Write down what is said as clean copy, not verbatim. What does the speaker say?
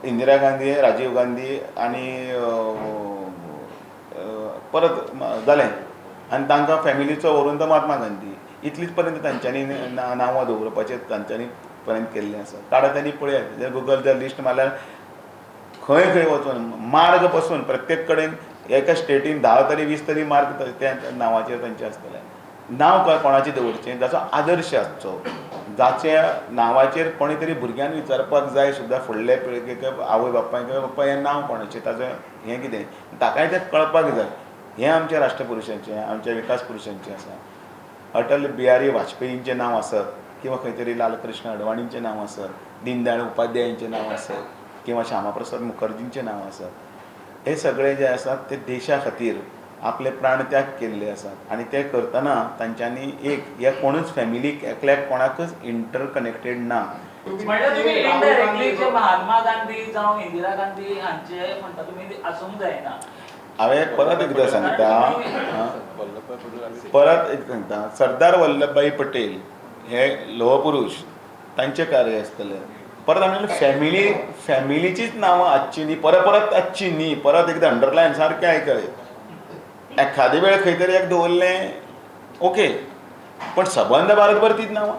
इंदिरा गांधी, राजीव गांधी आनी परत जालें. आनी तांकां फॅमिलीचो व्हरून तो महात्मा गांधी, इतलीच पर्यंत तांच्यांनी नांवां दवरपाचें तांच्यांनी पर्यंत केल्लें आसा. काडात आनी पळयात, गुगल जर लिस्ट मारल्यार खंय खंय वचून मार्ग पसून प्रत्येक कडेन एका स्टेटीन 10 तरी 20 तरी मार्ग त्या नांवाचेर तांचे आसतले. नांव कोणाचें दवरचें? जाचो आदर्श आसचो, जाच्या नांवाचेर कोणी तरी भुरग्यान विचारपाक जाय सुद्दां फुडले पिळगेक, आवय बापायक, बाप्पा हें नांव कोणाचें, ताचें हें कितें, ताकाय तें कळपाक जाय. हें आमच्या राष्ट्रपुरुशांचें, आमच्या विकास पुरुशांचें आसा. अटल बिहारी वाजपेयींचें नांव आसत किंवा खंय तरी लालकृष्ण अडवाणींचें नांव आसत, दीनदयाळ उपाध्यायांचें नांव आसत किंवा श्यामाप्रसाद मुखर्जींचें नांव आसत, हे सगळे जे आसात ते देशा खातीर आपले प्राणत्याग केल्ले आसात. आनी ते करतना तांच्यांनी एक ह्या कोणूच फॅमिलीक एकल्याक कोणाकच इंटरकनेक्टेड ना. म्हणल्यार तुमी इनडायरेक्टली जे महात्मा गांधी जावं इंदिरा गांधी हांचे म्हणटा तुमी आसूंक जायना. हांवें परत एकदां सांगता, परत एक सांगता, सरदार वल्लभभाई पटेल हे लोहपुरुष, तांचें कार्य आसतलें. परत आमी फॅमिली फॅमिलीचीच नांवां आसची न्ही, परत परत आसची न्ही. परत एकदां अंडरलायन सारकें आयकय. एखादे वेळ खंय तरी एक दवरलें ओके, पण सबंद भारतभर तीच नांवां.